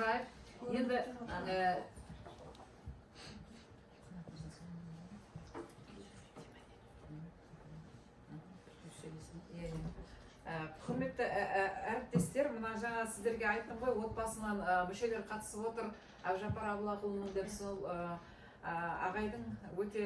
қарайық. Енді иә, иә. Құрметті әріптестер, мына жаңа сіздерге айттым ғой, отбасынан мүшелер қатысып отыр Әбжаппар Абылақұлының деп. Сол ағайдың өте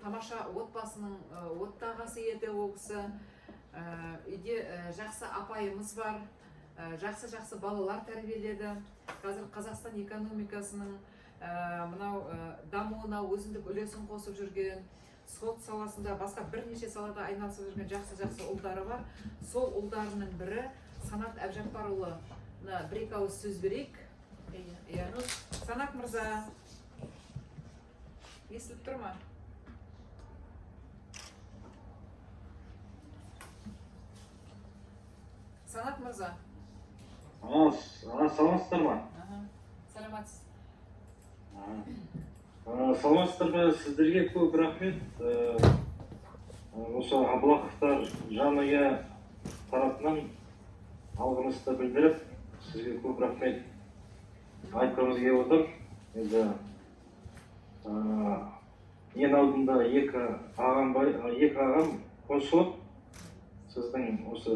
тамаша отбасының оттағасы еді ол кісі. Үйде жақсы апайымыз бар, жақсы жақсы балалар тәрбиеледі. Қазір Қазақстан экономикасының мынау дамуына өзіндік үлесін қосып жүрген, сот саласында, басқа бірнеше салада айналысып жүрген жақсы жақсы ұлдары бар. Сол ұлдарының бірі Санат Әбжаппарұлына бір екі ауыз сөз берейік. Иә, Санат мырза, естіліп тұр ма? Санат мырза. Саламатсыздар ма? Аха, саламатсыз. Саламатсыздар ма? Сіздерге көп рахмет. Осы Абылақовтар жанұя тарапынан алғысымызды білдіріп, сізге көп рахмет айтқымыз келіп отыр. Енді ең алдында екі ағам бар, екі ағам қосылып, сіздің осы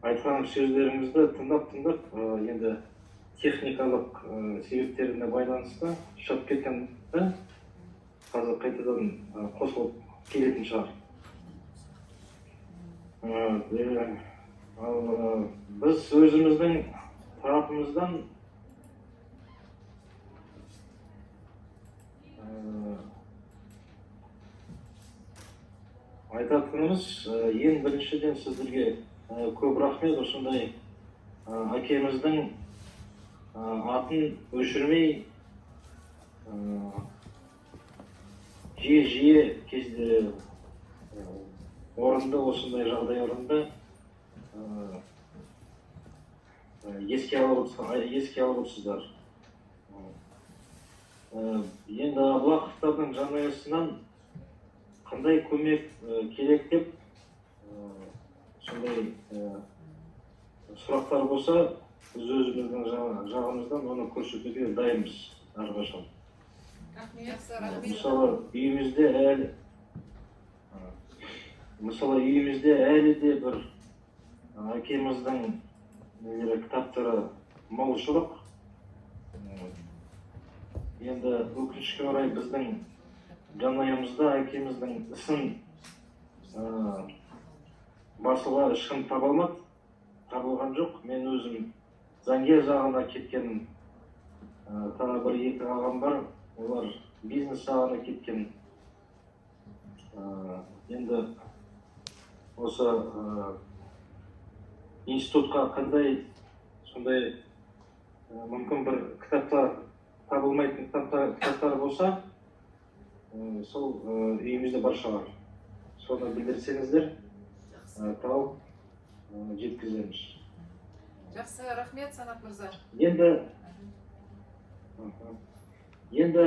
айтқан сөздеріңізді тыңдап тыңдап, енді техникалық себептеріне байланысты шығып кеткен да, қазір қайтадан қосылып келетін шығар. Ал біз өзіміздің тарапымыздан айтатынымыз, ең біріншіден сіздерге көп рахмет, осындай әкеміздің атын өшірмей, жиі жиі кезде орынды осындай жағдай орында еске алып отырсыздар. Енді Абылақовтардың жанұясынан қандай көмек керек деп сондай сұрақтар болса, біз өзіміздің жағымыздан оны көрсетуге дайынбыз әрқашан. Рахмет, жақсы, рахмет. Мысалы, үйімізде әлі де бір әкеміздің нелері, кітаптары молшылық. Енді өкінішке орай, біздің жанұямызда әкеміздің ісін басуға ешкім таба алмады, табылған жоқ. Мен өзім заңгер жағына кеткен, тағы бір екі ағам бар, олар бизнес жағына кеткен. Енді осы институтқа қандай сондай мүмкін бір кітаптар, табылмайтын кітаптар болса, сол үйімізде бар шығар, соны білдірсеңіздер, тауып жеткіземіз. Жақсы, рахмет, Санат мырза. Енді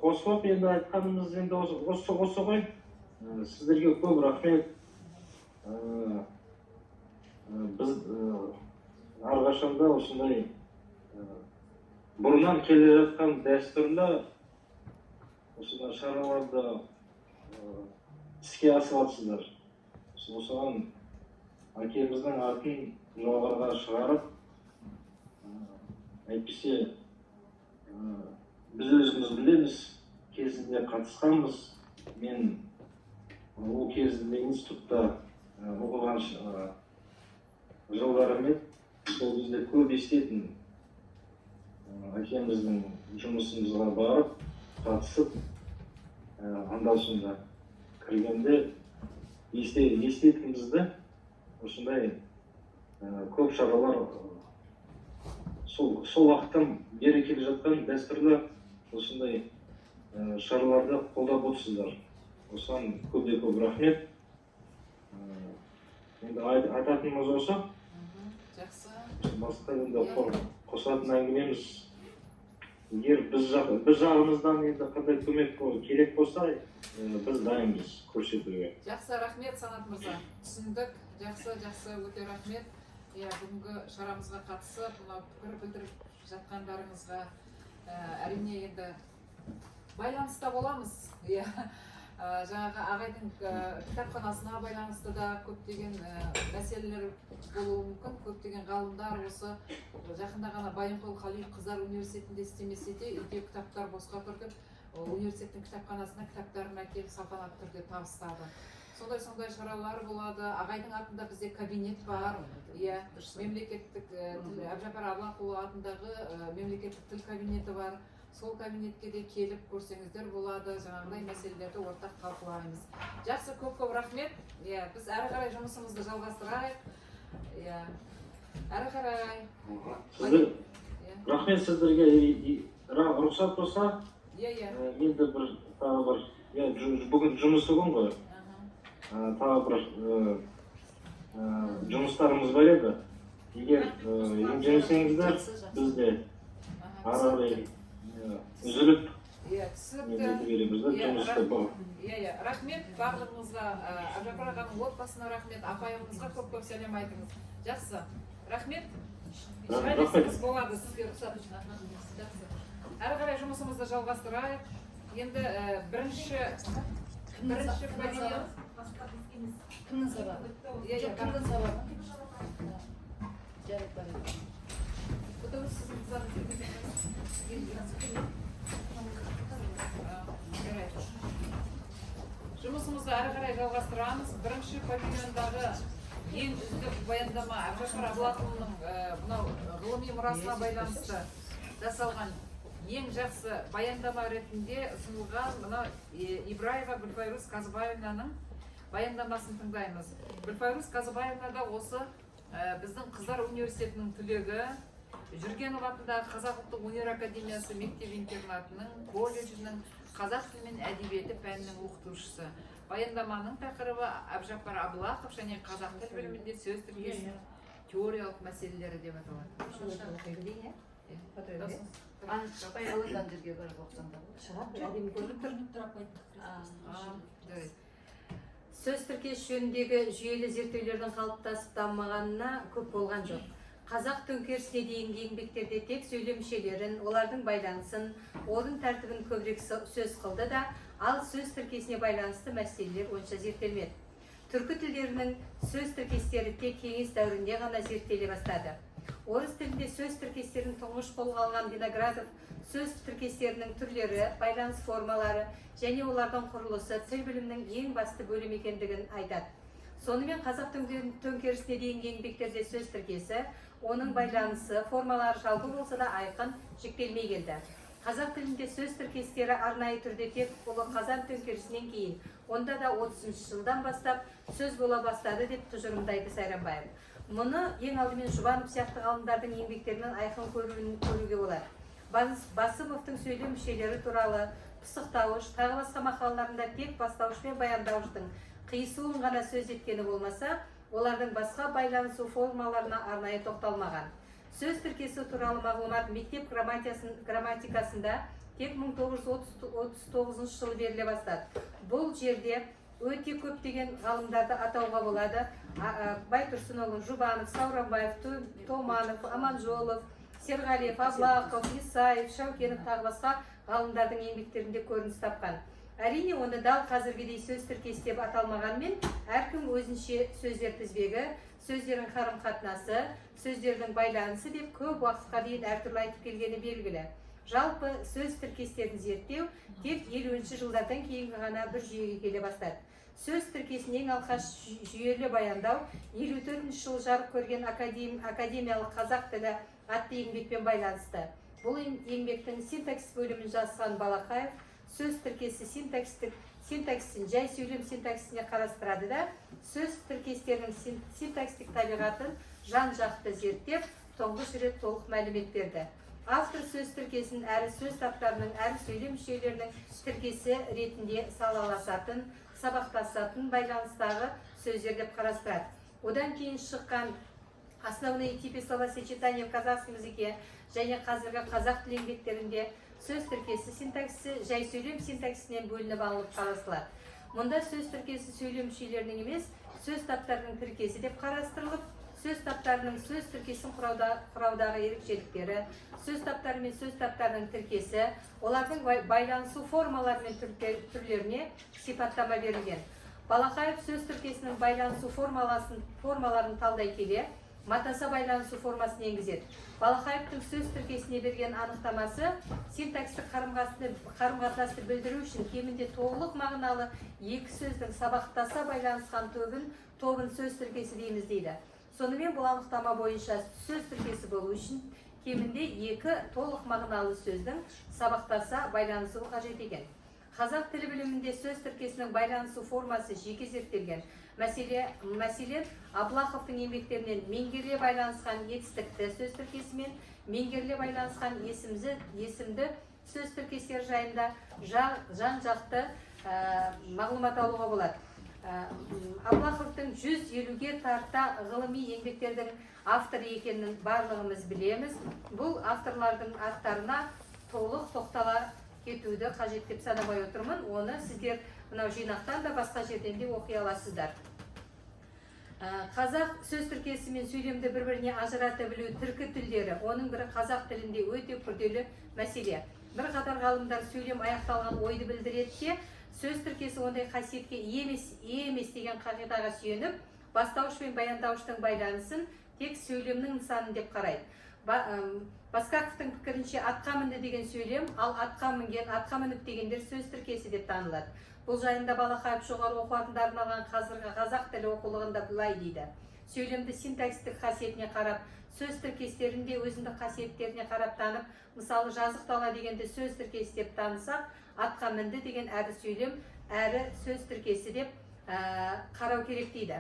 қосылып енді айтқанымыз енді осы ғой. Сіздерге көп рахмет. Біз әрқашанда осындай бұрыннан келе жатқан дәстүрлі осындай шараларды іске асырып жатсыздар. Осыған әкеміздің атын жоғарыға шығарып, әйтпесе біз өзіміз білеміз, кезінде қатысқанбыз. Мен ол кезінде институтта оқыған жылдарым еді. Сол кезде көп еститін, әкеміздің жұмысымызға барып қатысып, анда сонда кіргенде еститінбізді. Осындай көп шаралар, сол уақыттан бері келе жатқан дәстүрлі осындай шараларды қолдап отырсыздар. Осыған көбіне көп рахмет. Енді айтатынымыз осы. Жақсы. Басқа енді қосатын әңгімеміз, егер біз жағымыздан енді қандай көмек керек болса, біз дайынбыз көрсетуге. Жақсы, рахмет, Санат мырза. Түсіндік. Жақсы, жақсы, өте рахмет. Иә, бүгінгі шарамызға қатысып, мынау пікір білдіріп жатқандарыңызға. Әрине, енді байланыста боламыз, иә. Жаңағы ағайдың кітапханасына байланысты да көптеген мәселелер болуы мүмкін. Көптеген ғалымдар осы жақында ғана Байымқұл Қалиев Қыздар университетінде істемесе де, үйде кітаптар босқа тұр деп, университеттің кітапханасына кітаптарын әкеліп, салтанатты түрде табыстады. Сондай шаралар болады. Ағайдың атында бізде кабинет бар, иә, мемлекеттік тіл, Әбжаппар Абылақұлы атындағы мемлекеттік тіл кабинеті бар. Сол кабинетке де келіп көрсеңіздер болады, жаңағыдай мәселелерді ортақ талқылаймыз. Жақсы, көп көп рахмет. Иә, біз әрі қарай жұмысымызды жалғастырайық, иә, әрі қарай. Сіздер Иә. Рахмет сіздерге. Рұқсат болса, иә иә мен де бір тағы бір, иә, бүгін жұмысы күн ғой. Тағы бір жұмыстарымыз бар еді. Егер ренжімесеңіздер, біз де ары қарай үзіліп Иә, түсінікті. не береміз да жұмысты Иә, рахмет барлығыңызға. Әбжаппар ағаның отбасына рахмет, апайымызға көп көп сәлем айтыңыз. Жақсы, рахмет. Шыға Рахмет. берсеңіз болады, сізге рұқсат. Жақсы, әрі қарай жұмысымызды жалғастырайық. Енді бірінші павильон. Кімнің сабағы? Иә. Жоқ, кімнің сабағы? Жарайды, бар. Потому что сіздің қыздарыңыз. Жарайды. Жұмысымызды әрі қарай жалғастырамыз. Бірінші павильондағы ең үздік баяндама, Әбжаппар Абылақұлының мынау ғылыми мұрасына байланысты жасалған ең жақсы баяндама ретінде ұсынылған мынау Ибраева Гүлфайрус Қазыбаевнаның баяндамасын тыңдаймыз. Гүлфайрус Қазыбаевна да осы біздің Қыздар университетінің түлегі, Жүргенов атындағы Қазақ ұлттық өнер академиясы мектеп интернатының, колледжінің қазақ тілі мен әдебиеті пәнінің оқытушысы. Баяндаманың тақырыбы «Әбжаппар Абылақов және қазақ тіл білімінде сөз тіркесінің теориялық мәселелері» деп аталады. Иә. Иә. Ана шықпай қалады, ана жерге барып оқысаң да болады. Шығады, әдемі көрініп тұр. А, жарайды. Сөз тіркес жөніндегі жүйелі зерттеулердің қалыптасып дамымағанына көп болған жоқ. Қазақ төңкерісіне дейінгі еңбектерде тек сөйлем мүшелерін, олардың байланысын, орын тәртібін көбірек сөз қылды да, ал сөз тіркесіне байланысты мәселелер онша зерттелмеді. Түркі тілдерінің сөз тіркестері тек кеңес дәуірінде ғана зерттеле бастады. Орыс тілінде сөз тіркестерін тұңғыш қолға алған Виноградов сөз тіркестерінің түрлері, байланыс формалары және олардың құрылысы тіл білімінің ең басты бөлімі екендігін айтады. Сонымен, қазақ төңкерісіне дейінгі еңбектерде сөз тіркесі, оның байланысы, формалары жалпы болса да, айқын жіктелмей келді. Қазақ тілінде сөз тіркестері арнайы түрде тек ұлы Қазан төңкерісінен кейін, онда да 30-жылдан бастап сөз бола бастады деп тұжырымдайды Сайрамбаев. Мұны ең алдымен Жұбанов сияқты ғалымдардың еңбектерінен айқын көруге болады. Басымовтың сөйлем мүшелері туралы, пысықтауыш, тағы басқа мақалаларында тек бастауыш пен баяндауыштың қиысуын ғана сөз еткені болмаса, олардың басқа байланысу формаларына арнайы тоқталмаған. Сөз тіркесі туралы мағлұмат мектеп грамматикасында тек 1939 жылы беріле бастады. Бұл жерде өте көптеген ғалымдарды атауға болады: Байтұрсынұлы, Жұбанов, Сауранбаев, Томанов, Аманжолов, Серғалиев, Аблақов, Исаев, Шәукенов, тағы басқа ғалымдардың еңбектерінде көрініс тапқан. Әрине, оны дәл қазіргідей сөз тіркесі деп аталмағанмен, әркім өзінше сөздер тізбегі, сөздердің қарым қатынасы, сөздердің байланысы деп көп уақытқа дейін әртүрлі айтып келгені белгілі. Жалпы, сөз тіркестерін зерттеу тек 50-жылдардан кейінгі ғана бір жүйеге келе бастады. Сөз тіркесін ең алғаш жүйелі баяндау 54 жылы жарық көрген «Академиялық қазақ тілі» атты еңбекпен байланысты. Бұл еңбектің синтаксис бөлімін жазған Балақаев сөз тіркесі синтаксисін жай сөйлем синтаксисіне қарастырады да, сөз тіркестерінің синтакстік табиғатын жан жақты зерттеп, тұңғыш рет толық мәлімет берді. Автор сөз тіркесін әрі сөз таптарының, әрі сөйлем мүшелерінің тіркесі ретінде салаласатын, сабақтасатын байланыстағы сөздер деп қарастырады. Одан кейін шыққан «Основные типы словосочетания в казахском языке» және қазіргі қазақ тілі еңбектерінде сөз тіркесі синтаксисі жай сөйлем синтаксисінен бөлініп алынып қарастырылады. Мұнда сөз тіркесі сөйлем мүшелерінің емес, сөз таптарының тіркесі деп қарастырылып, сөз тіркестерінің байланысу формалары Сөз таптарының сөз тіркесін құраудағы ерекшеліктері, сөз таптары мен сөз таптарының тіркесі, олардың байланысу формалары мен түрлеріне сипаттама берілген. Балақаев сөз тіркесінің байланысу формаларын талдай келе, матаса байланысу формасын енгізеді. Балақаевтың сөз тіркесіне берген анықтамасы: синтаксистік қарым-қатынасты білдіру үшін кемінде толық мағыналы екі сөздің сабақтаса байланысқан тобын сөз тіркесі дейміз, дейді. Сонымен, бұл анықтама бойынша сөз тіркесі болу үшін кемінде екі толық мағыналы сөздің сабақтаса байланысуы қажет екен. Қазақ тілі білімінде сөз тіркесінің байланысу формасы жеке зерттелген. Мәселен, Аблаховтың еңбектерінен меңгеріле байланысқан етістікті сөз тіркесі мен меңгеріле байланысқан есімді сөз тіркестері жайында жан жақты мағлұмат алуға болады. Аблаховтың 150-ге тарта ғылыми еңбектердің авторы екенін барлығымыз білеміз. Бұл авторлардың аттарына толық тоқтала кетуді қажет деп санамай отырмын. Оны сіздер мынау жинақтан да, басқа жерден де оқи аласыздар. Қазақ сөз тіркесі мен сөйлемді бір біріне ажырата білу түркі тілдері, оның бірі қазақ тілінде өте күрделі мәселе. Бірқатар ғалымдар сөйлем аяқталған ойды білдіреді де, сөз тіркесі ондай қасиетке ие емес деген қағидаға сүйеніп, бастауыш пен баяндауыштың байланысын тек сөйлемнің нысаны деп қарайды. Басқаковтың пікірінше, атқа мінді деген сөйлем, ал атқа мінген, атқа мініп дегендер сөз тіркесі деп танылады. Бұл жайында Балақаев жоғары оқу орнында арналған қазіргі қазақ тілі оқулығында былай дейді: сөйлемді синтаксистік қасиетіне қарап, сөз тіркестерін де өзіндік қасиеттеріне қарап танып, мысалы, жазық дала дегенді сөз тіркесі деп танысақ, атқа мінді деген әрі сөйлем, әрі сөз тіркесі деп қарау керек, дейді.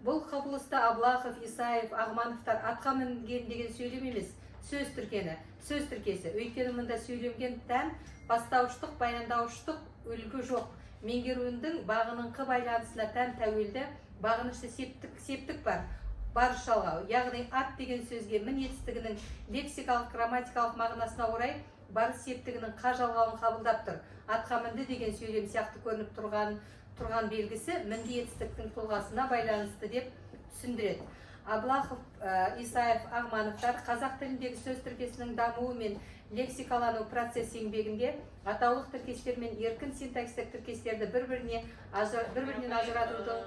Бұл құбылысты Аблахов, Исаев, Ағмановтар атқа мінген деген сөйлем емес, сөз тіркесі, өйткені мұнда сөйлемге тән бастауыштық, баяндауыштық үлгі жоқ, меңгеруінің бағыныңқы байланысына тән тәуелді бағынышты септік бар, барыс жалғау, яғни ат деген сөзге мін етістігінің лексикалық, грамматикалық мағынасына орай барыс септігінің қа жалғауын қабылдап тұр. Атқа мінді деген сөйлем сияқты көрініп тұрған белгісі мінді етістіктің тұлғасына байланысты деп түсіндіреді. Аблахов, Исаев, Ағмановтар «Қазақ тіліндегі сөз тіркесінің дамуы мен лексикалану процесі» еңбегінде атаулық тіркестер мен еркін синтаксистік тіркестерді бір бірінен ажыратудың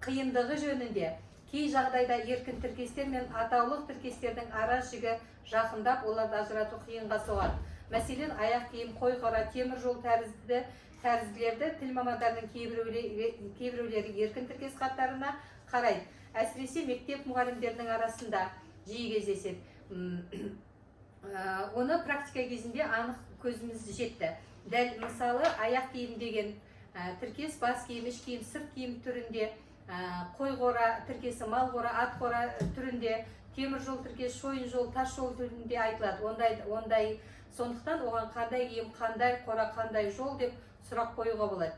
қиындығы жөнінде: кей жағдайда еркін тіркестер мен атаулық тіркестердің ара жігі жақындап, оларды ажырату қиынға соғады. Мәселен, аяқ киім, қой қора, темір жол тәрізділерді тіл мамандарының кейбіреулері еркін тіркес қатарына қарайды. Әсіресе мектеп мұғалімдерінің арасында жиі кездеседі. Оны практика кезінде анық көзіміз жетті. Дәл мысалы, аяқ киім деген тіркес бас киім, іш киім, сырт киім түрінде, қой қора тіркесі мал қора, ат қора түрінде, темір жол тіркесі шойын жол, тас жол түрінде айтылады. Ондай сондықтан оған қандай киім, қандай қора, қандай жол деп сұрақ қоюға болады.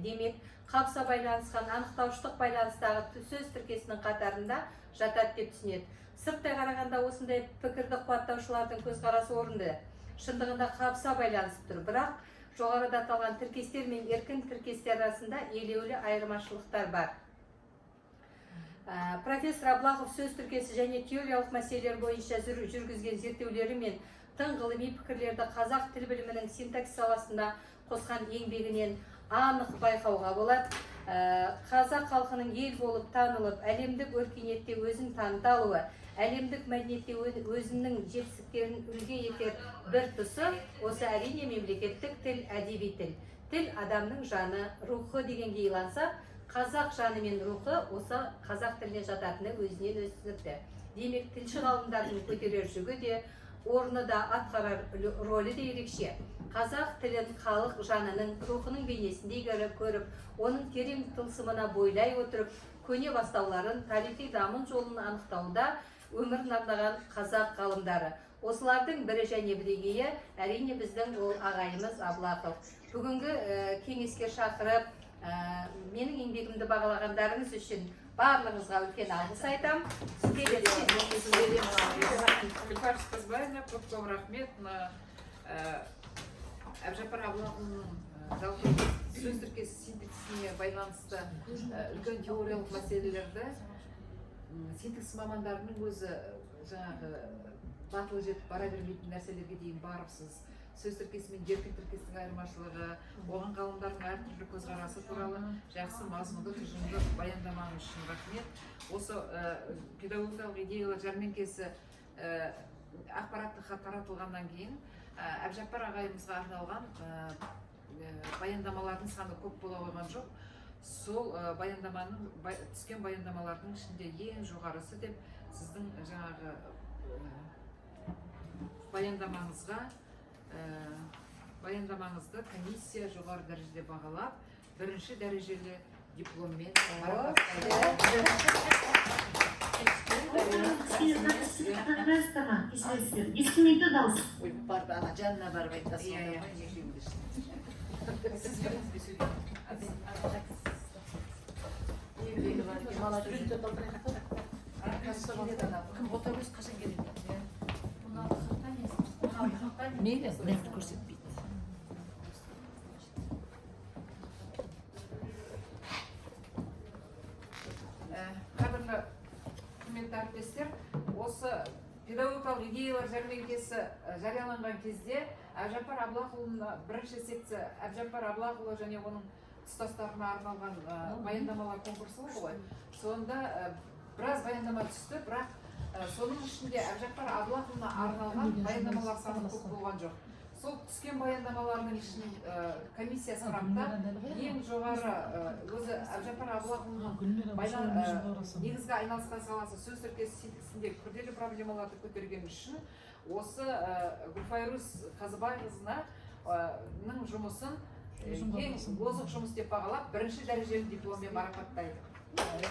Демек, қабыса байланысқан анықтауыштық байланыстағы сөз тіркесінің қатарында жатады деп түсінеді. Сырттай қарағанда, осындай пікірді қуаттаушылардың көзқарасы орынды. Шындығында қабыса байланысып тұр. Бірақ жоғарыда аталған тіркестер мен еркін тіркестер арасында елеулі айырмашылықтар бар. Профессор Аблахов сөз тіркесі және теориялық мәселелер бойынша жүргізген зерттеулері мен тың ғылыми пікірлерді қазақ тіл білімінің синтаксис саласында қосқан еңбегінен анық байқауға болады. Қазақ халқының ел болып танылып, әлемдік өркениетте өзін таныта алуы, әлемдік мәдениетте өзінің жетістіктерін үлгі етер бір тұсы осы, әрине, мемлекеттік тіл, әдеби тіл. Тіл адамның жаны, рухы дегенге илансақ, қазақ жаны мен рухы осы қазақ тіліне жататыны өзінен өзі түсінікті. Демек, тілші ғалымдардың көтерер жүгі де, орны да, атқарар рөлі де ерекше. Қазақ тілін халық жанының, рухының бейнесіндей көріп, оның терең тылсымына бойлай отырып, көне бастауларын, тарихи даму жолын анықтауда өмірін арнаған қазақ ғалымдары. Осылардың бірі және бірегейі, әрине, біздің ол ағайымыз Аблахов. Бүгінгі кеңеске шақырып, менің еңбегімді бағалағандарыңыз үшін барлығыңызға үлкен алғыс айтамын. Гүлпар Сқазбаевна, көп көп рахмет. Мына Әбжаппар Абылағұлының жалпы сөз тіркесі синтаксисіне байланысты үлкен теориялық мәселелерді Синтаксис мамандарының өзі жаңағы батылы жетіп бара бермейтін нәрселерге дейін барыпсыз. Сөз тіркесі мен еркін тіркестің айырмашылығы, оған ғалымдардың әртүрлі көзқарасы туралы жақсы мазмұнды, тұжырымды баяндамаңыз үшін рахмет. Осы педагогикалық идеялар жәрмеңкесі ақпараттық хат таратылғаннан кейін Әбжаппар ағайымызға арналған баяндамалардың саны көп бола қойған жоқ. Сол баяндаманың түскен баяндамалардың ішінде ең жоғарысы деп сіздің жаңағы баяндамаңызға баяндамаңызды комиссия жоғары дәрежеде бағалап, бірінші дәрежелі дипломмен марапаттайды. Кішкене кешіресіздер, естімейді дауыс. Ой, барып ана жанына барып айтасың. Иә, иә. Сіз біріңіз бе сөйлейді? Молодец. Кім, Ботагөз қашан келеді? Мейлі, мына көрсетпейді. Қадірлі құрметті әріптестер, осы педагогикалық идеялар жәрмеңкесі жарияланған кезде Әбжаппар Абылақұлына бірінші секция, Әбжаппар Абылақұлы және оның тұстастарына арналған баяндамалар конкурсы болды ғой. Сонда біраз баяндама түсті, бірақ соның ішінде Әбжаппар Абылақұлына арналған баяндамалар саны көп болған жоқ. Сол түскен баяндамалардың ішінен комиссия сараптап, ең жоғары өзі Әбжаппар Абылақұлының негізгі айналысқан саласы сөз тіркесі синтаксисіндегі күрделі проблемаларды көтерген үшін осы Гүлфайрус Қазыбайқызына ның жұмысын ең озық жұмыс деп бағалап, бірінші дәрежелі дипломмен марапаттайды. Әрі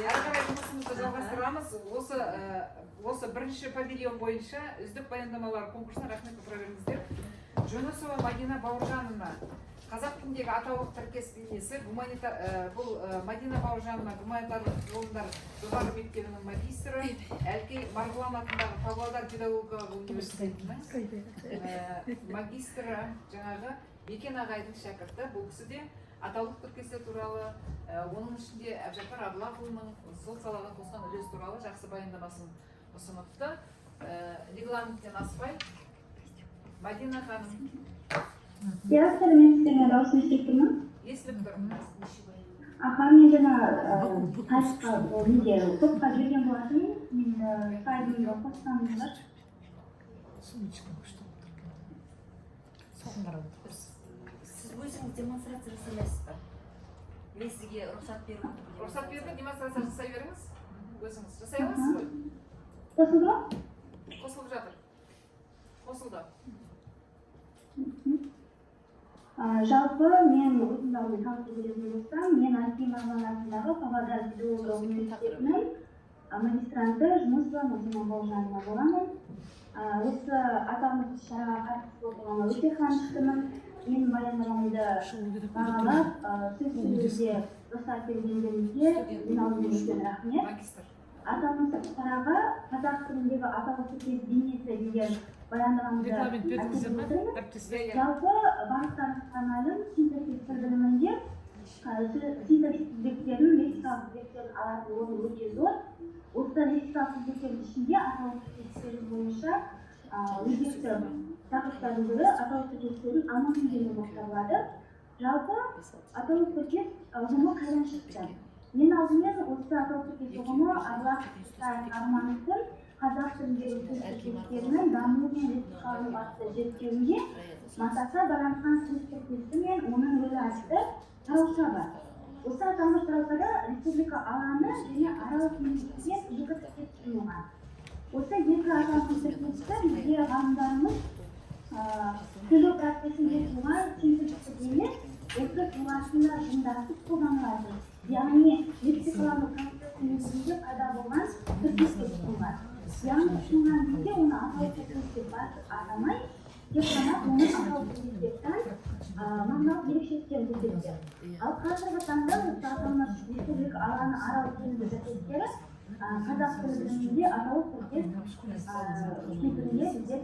қарай жұмысымызды жалғастырамыз. Осы бірінші павильон бойынша үздік баяндамалар конкурсына, рахмет, отыра беріңіздер. Жүнісова Мадина Бауыржановна, қазақ тіліндегі атаулық тіркес бейнесі, гуманитар, бұл Мадина Бауыржановна гуманитарлық ғылымдар жоғары мектебінің магистрі, Әлкей Марғұлан атындағы Павлодар педагогикалық университетінің магистрі, жаңағы Бекен ағайдың шәкірті. Бұл кісі де атаулық тіркестер туралы, оның ішінде Әбжаппар Абылақұлының сол салаға қосқан үлесі туралы жақсы баяндамасын ұсыныпты. Регламенттен аспай, Мадина ханым. Иә, сәлеметсіздер ме, дауысым естіліп тұр ма? Естіліп тұр. Аха, мен жаңа сайтқа, неге, топқа жіберген болатынмын. Мен слайдымды қоссаңыздар. Сумочка күшті болып тұр екен. Соған қарап отырмыз. Сіз өзіңіз демонстрация жасамайсыз ба? Мен сізге рұқсат беріп отырмын. Рұқсат берді, демонстрация жасай беріңіз. Өзіңіз жасай аласыз ғой. Қосылды ма? Қосылып жатыр. Қосылды. Жалпы мен өзімді алдымен таныстырып өтетін болсам, мен Әлкей Марғұлан атындағы Павлодар педагогикалық университетінің магистранты Жүнісова Мадина Бауыржанова боламын. Осы аталмыш шараға қатысып отырғаныма өте қуаныштымын. Менің баяндамамды Шығу керек. бағалап, сөз сөйлеуге рұқсат бергендеріңізге ең алдымен үлкен рахмет. Магистр. Аталмыш шараға «Қазақ тіліндегі атаулы тіркес бейнесі» деген баяндамамды Регламент бердіңіздер ме, әкеліп отырмын. әріптестер? Иә, иә. Жалпы, барлықтарыңызға мәлім, синтаксис тіл білімінде синтаксис тізбектерінің, лексикалық тізбектердің алатын орны өте зор. Осы лексикалық тізбектердің ішінде атаулы тіркестер бойынша өзекті тақырыптардың бірі атаулы тіркестердің омонимдері болып табылады. Жалпы, атаулы тіркес ұғымы қайдан шықты? Ең алдымен осы атаулы тіркес ұғымы Абылақ Армановтың «Қазақ тіліндегі сөз тіркестерінің дамуы мен лексикалану» атты зерттеуінде «Матаса байланысқан сөз тіркесі мен оның рөлі» атты тарауша бар. Осы аталмыш тараушада республика алаңы және Арал теңізі деген екі тіркес ұсынылған. Осы екі аталмыш тіркесті бізге ғалымдарымыз сөйлеу процесінде туған синтаксистік емес, осы тұлғасында жымдасып қолданылатын, яғни лексикалану процесі негізінде пайда болған тіркес деп ұсынған. Яғни ұсынған кезде оны атаулы тіркес деп басып атамай, тек қана оны атаулы тіркес деп тән мағыналық ерекшеліктерін көрсеткен. Ал қазіргі таңда осы аталмыш республика алаңы, Арал теңізі тіркестері қазақ тілі білімінде атаулы тіркес түрінде бізде